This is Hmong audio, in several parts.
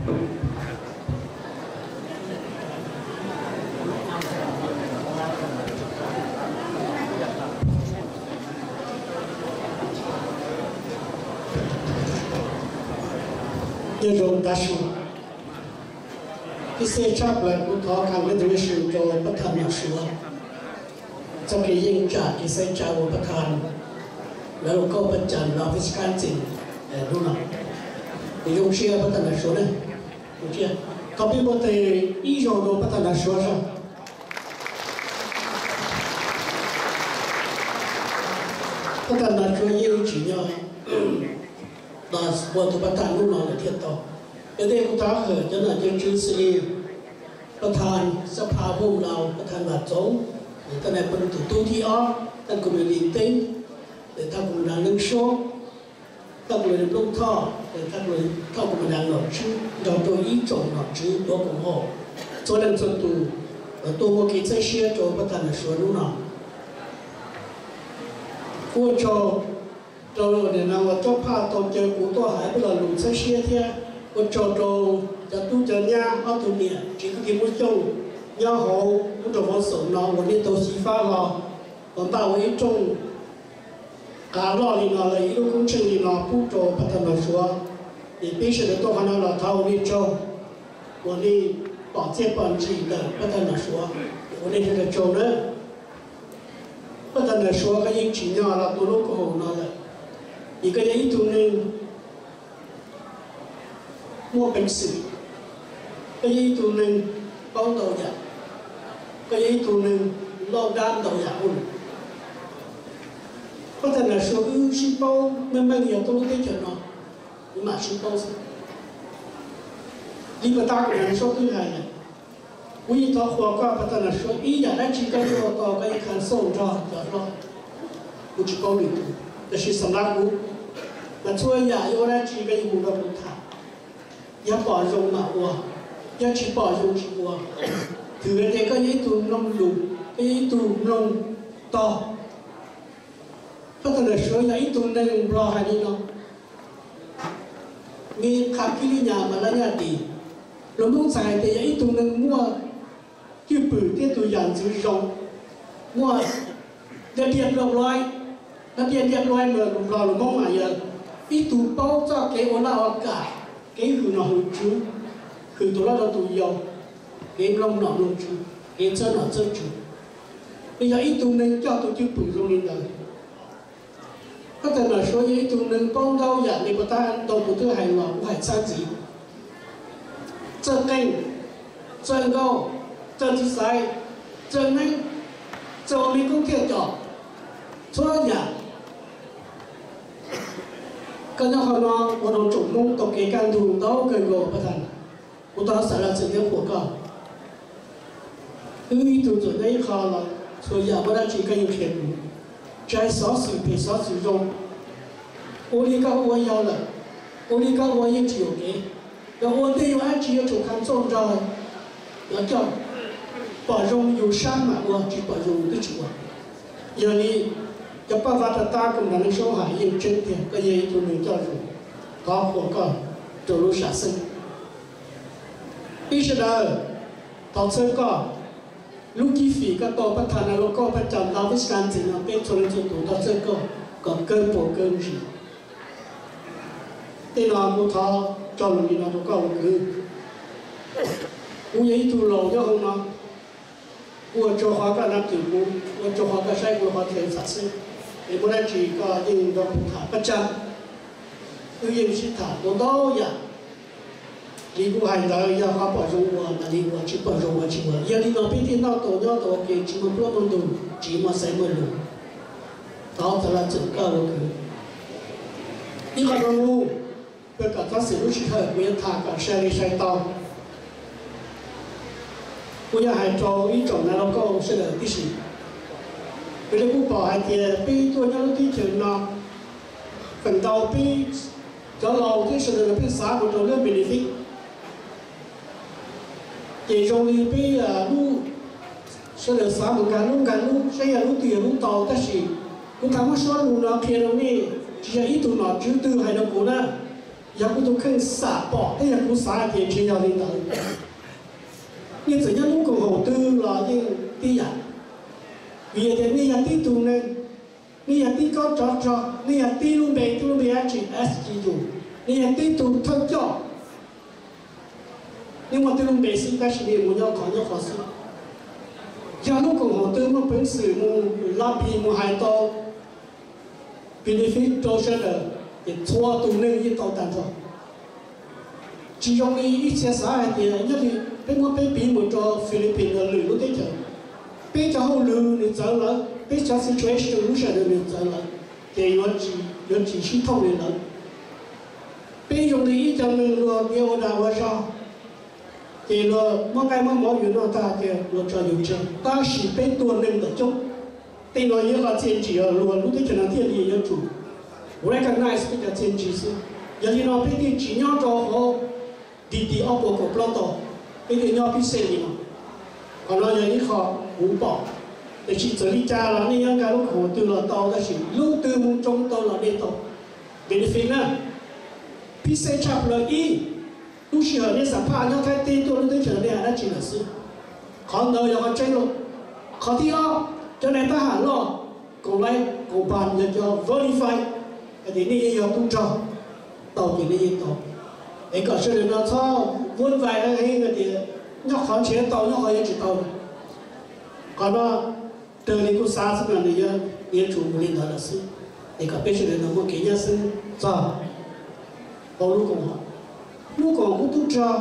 Nyob zoo tav su, ib txhia tshaj plaws kuv thov congratulation rau pab thawj Nom Suav txoj kev yeej tsam kev xaiv tsa uas pab thawj lawv los koj pab cas los Wisconsin hnub no. Kuv zoo siab pab thawj Nom Suav ne, kuv thiaj thov peb npau taws ib zaug rau pab thawj Nom Suav zog. Pab thawj Nom Suav yeej tsim nyog los ua tus pab thawj hnub no lawm thiaj tau. Yog tej kuv thov hawm cov nom cov tswv xws li pab thawj xab pha Vooj Laus, pab thawj Vam Txoov, thawj nais phoo tus tub thib ob, thawj kuv mam li teeb, thawj kuv mam li Neeb Suab, thawj kuv mam li Nplooj Thoj, thawj kuv mam li Nom Tswb nrog rau ib tsoom nom tswv tuav koom haum txhua leej txhua tus tuaj muaj kev txhawb siab rau pab thawj Nom Suav hnub no. Ua tsaug rau nim no uas Cob Phaj tau caw kuv tuaj hais peb lo lus txhawb siab thiab ua tsaug rau cov tub cov nyab ob tug niam tsev kwv tij Hmoob Xyooj nyob hauv lub nroog Hmoob Xyooj no uas nej tau xyiv fab los uas npaj ua ib rooj qav loj li no los ib lub koob tsheej li no pub rau pab thawj Nom Suav. Ces peb sawv daws tuaj qhov no los thov ua nej tsaug uas nej pom txiaj pom ntsig ntawm pab thawj Nom Suav, ua nej sawv daws tsaug nawb. Pab thawj Nom Suav koj yeej tsim nyog los tua lub koom haum no lawm, vim koj yog ib tug neeg muaj peev xwm, koj yog ib tug neeg paub ntau yam, koj yog ib tug neeg lauj dab ntau yam ua. Pab thawj Nom Suav wb sib paub meej meej yog tuaj lub teb chaws no, wb mam sib paub xwb. Li puas tab kuv hais sab twb hais lawm, kuv yeej thov qhuas koj pab thawj Nom Suav ib yam dab tsi koj yuav ua tau koj yeej kha xauj nrog cov hlob, kuv tsis paub lwm tus, tab sis xam lab kuv mas txhua yam yuav ua dab tsi koj yeej mus nrog kuv tham. Yog pom zoo mam ua, yog tsis pom zoo tsis ua. Thwm hais tias koj yog ib tug mloog lus, koj yog ib tug mloog tog. Pab thawj Nom Suav yog ib tug neeg Nplog hais li no, me qha kib lub nyam mas laj nyaj tis. Luag Hmoob txhais hais tias yog ib tug neeg muaj cwj pwm thiab tus yam ntxwv zoo, muaj dab diaj nplua, dab diaj nplua mas Nplog luag Hmoob mas yog ib tug paub txoj kev ua laj ua kam, kev hwm nom hwm tswv, hwm tus hlob rau tus yau, kev mloog nom mloog tswv, kev txhawb nom txhawb tswv. Nws yog ib tug neeg coj tus cwj pwm zoo li ntawd. Pab thawj Nom Suav yog ib tug neeg paub ntau yam li puas tab ntau tus twb hais los kuv hais txhab ntxiv. Txawj qeej, txawj nkauj, txawj txiv xaiv, txawj neeb, txawj ua me koob thiaj com, txhua yam. Koj nyob qhov no ua rau tsoom Hmoob tau kev kaj ntug ntau kawg nkaus pab thawj. Kuv thov xav los txhim thiab qhuas koj. Wb ib tug txawm nyob ib qho los txhua yam muaj dab tsi koj yeej qhia kuv, tsis hais xov xwm phem xov xwm zoo. Ua li koj ua yog lawm, ua li koj ua yeej tsis yuam kev, yog ua tej yam dab tsi yuav tsum kha xauj nrog, yuav coj, pom zoo yus sab mam ua, tsis pom zoo twb tsis ua. Yog li cov paj vab rov tab kuv nrog neeg saub hais yeej tseeb tiag koj yog ib tug neeg coj zoo, thov qhuas koj rau lub sam xeeb. Peb sawv daws thov txhawb koj, lub cib fim koj tau pab thawj na los koj pab cov ntaus Wisconsin no peb txhua leej txhua tus thov txhawb koj kom kawg puas kawg ntsis. Tej no kuv thov tso lus li no rau koj ua kwv. Kuv yog ib tug laus nyob hauv no, kuv ua tsaug qhov koj nab twm kuv, ua tsaug qhov koj saib kuv qhov chaw xam xeeb, es muaj dab tsi koj yeej nrog kuv tham pab tsag. Wb yeej sib tham tau ntau yam. Li kuv hais ntawd yog qhov pom zoo ua mam li ua, tsis pom zoo ua tsis ua. Yog li no peb thiaj noj tau nyob tau ua ke, tsis muaj pluab muaj ntug, tsis muaj xaiv muaj lus. Thov txhawb los txhawb koj ua kwv. Ib qho zoo mus, peb kom txhob xwm lub sij hawm kuv yuav tham kom sai li sai tau. Kuv yuav hais rau ib tsoom na los koj sawv daws tib si. Kuv li kuj pom hais tias peb tuaj nyob lub teb chaws no, feem ntau peb cov laus thiab sawv daws peb xav mus rau lub benefit. Ces zoo li peb lub, sawv daws xav mus nkag lub nkag lub, saib yog lub twg yog lub tau, tab sis kuv tham muab suab lus no qhia rau nej, tsis yog ib tug nom tswv twg hais rau kuv na. Yog kuv tus kheej xam pom thiab yog kuv xav hais tias ntshe yog li ntawd. Nej txawm nyob lub koom haum twg los yeej tib yam, vim tias nej yog tib tug neeg, nej yog tib kob tsov rog, nej yog tib lub npe, tib lub npe dab tsi, S G U, nej yog tib tug thawj coj, nej muaj tib lub npe xwb tab sis nej mus nyob qhov nyob qhov xwb. Yog lub koom haum twg muaj peev xwm mus lobby mus hais tau benefit rau sawv daws, ces txhua tus neeg yeej tau tag nrho. Tsis zoo li ib txhia xav hais tias nyob li peb muab peb piv mus rau Philippines los lwm lub teb chaws, peb cov hauj lwm nws txawv lawm, peb cov situation lub sij hawm nws txawv lawm, ces yuav tsis sib thooj li lawm. Peb zoo li ib co neeg luag ntiav ua dag ua zog, ces luag muab nqaij muab mov yus noj tag ces luag tso yus tseg, tab sis peb tuag neeg ntawm coob. Tej no yog qhov txiaj ntsig luag lub teb chaws no thiaj li yuav tsum recognize peb cov txiaj ntsig xwb. Yog li no peb thiaj tsis nyob rau hauv D D ob puas kaum plaub tau, peb thiaj nyob pib xej li no. Qhov no yog ib qho kuv pom, tiam sis txawm li cas los nej nyob nqa lub khoom twg los tau, tab sis lub twg mus tsoo tau los nej tau benefit na. Pib xej tshaj plaws ib, lub sij hawm nej xam phaj nyob Thaib teb tuaj lub teb chaws nej hais dab tsi lawm xwb. Qhov ntawd yog qhov tseeb lawm. Qhov thib ob, cov nais tab ham loj, koom lais koom pab yog cov verify hais tias nej yeej yog tub rog, tau ces nej yeej tau. Es kom sawv daws no txhob vuab vais heev hais tias nyob qhov nrhiav tau nyob qhov yuav tsis tau. Qhov no raws li kuv xav xwb mas nws yuav, yuav tsum mus li ntawd lawm xwb. Es kom peb sawv daws no muaj kev nyab xwb txog hauv lub koom haum, lub koom haum kuv tub rog.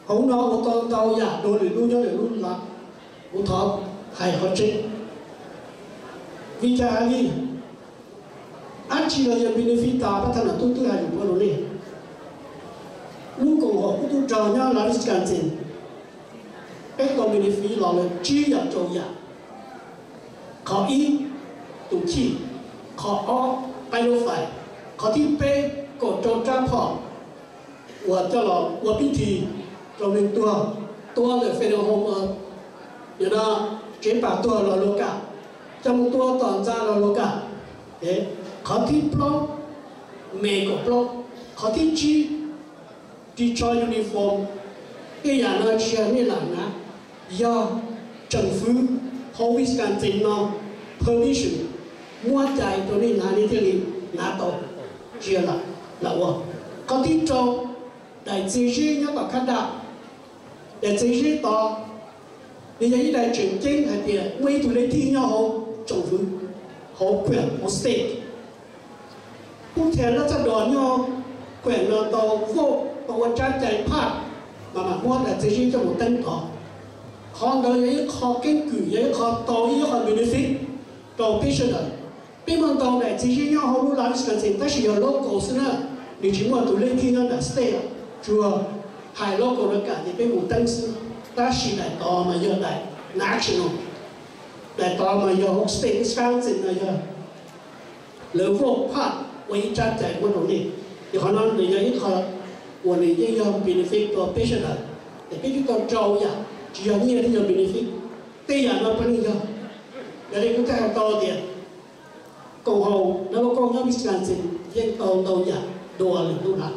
Hauv no ua tau ntau yam dua lwm lub nyob lwm lub lawm, kuv thov hais qhov tseeb. Vim cas hais li, dab tsi los yog benefit tas pab thab nam tub twb hais lus pab rau nej. Lub koom haum kuv tub rog nyob Wisconsin, peb tau benefit los lawm tsib yam rau yam. Qhov ib, tus chij. Qhov ob, qaib lub fais. Qhov thib peb, kaum rau rab phom uas coj los ua pib thi rau neeg tuag, tua ntawm funeral home, nim no tsev pam tuag los luag kam, coj mus tua tom ntxa los luag kam. Qhov thib plaub, me kaum plaub. Qhov thib tsib, ris tsho uniform. Tej yam no tsis yog nej lam hnav, yog tsoom fwv hauv Wisconsin no permission, muab cai rau nej hnav nej thiaj li hnav tau, tsis yog lam ua. Qhov thib rau, daim txiag zeb nyob tom khab daj. Daim txiag zeb tod, nws yog ib daim tseem ceeb hais tias muaj ib tug lej thij nyob hauv tsoom fwv, hauv kuam, hauv state. Pub thiab lab txaj dos nyob kuam no tau vote tau ua tsab cai phaj, mas mam muab daim txiag zeb coj mus teeb tod. Qhov ntawd yog ib qho keeb kwm, yog ib qho tau ib qho benefit rau peb sawv daws. Peb muaj ntau daim txiag zeb nyob hauv lub Wisconsin tab sis yog local xwb na, nws tsis muaj tus lej thij nyob nram state, tsuas hais local rau kam ces peb mus teeb xwb. Tab sis daim tod mas yog daim national, daim tod mas yog hauv state Wisconsin no yog lawv vote phaj ua ib tsab cai muab rau nej. Ces qhov no nws yog ib qho uas nws yeej yog benefit rau peb sawv daws, es peb twb tau rau yam, tsis yog nyiaj thiaj yog benefit. Tej yam no puav leej yog. Yog li kuv thiaj hais tau tias koom haum dab laug Koob nyob Wisconsin yeej tau ntau yam dua lwm lub hnav.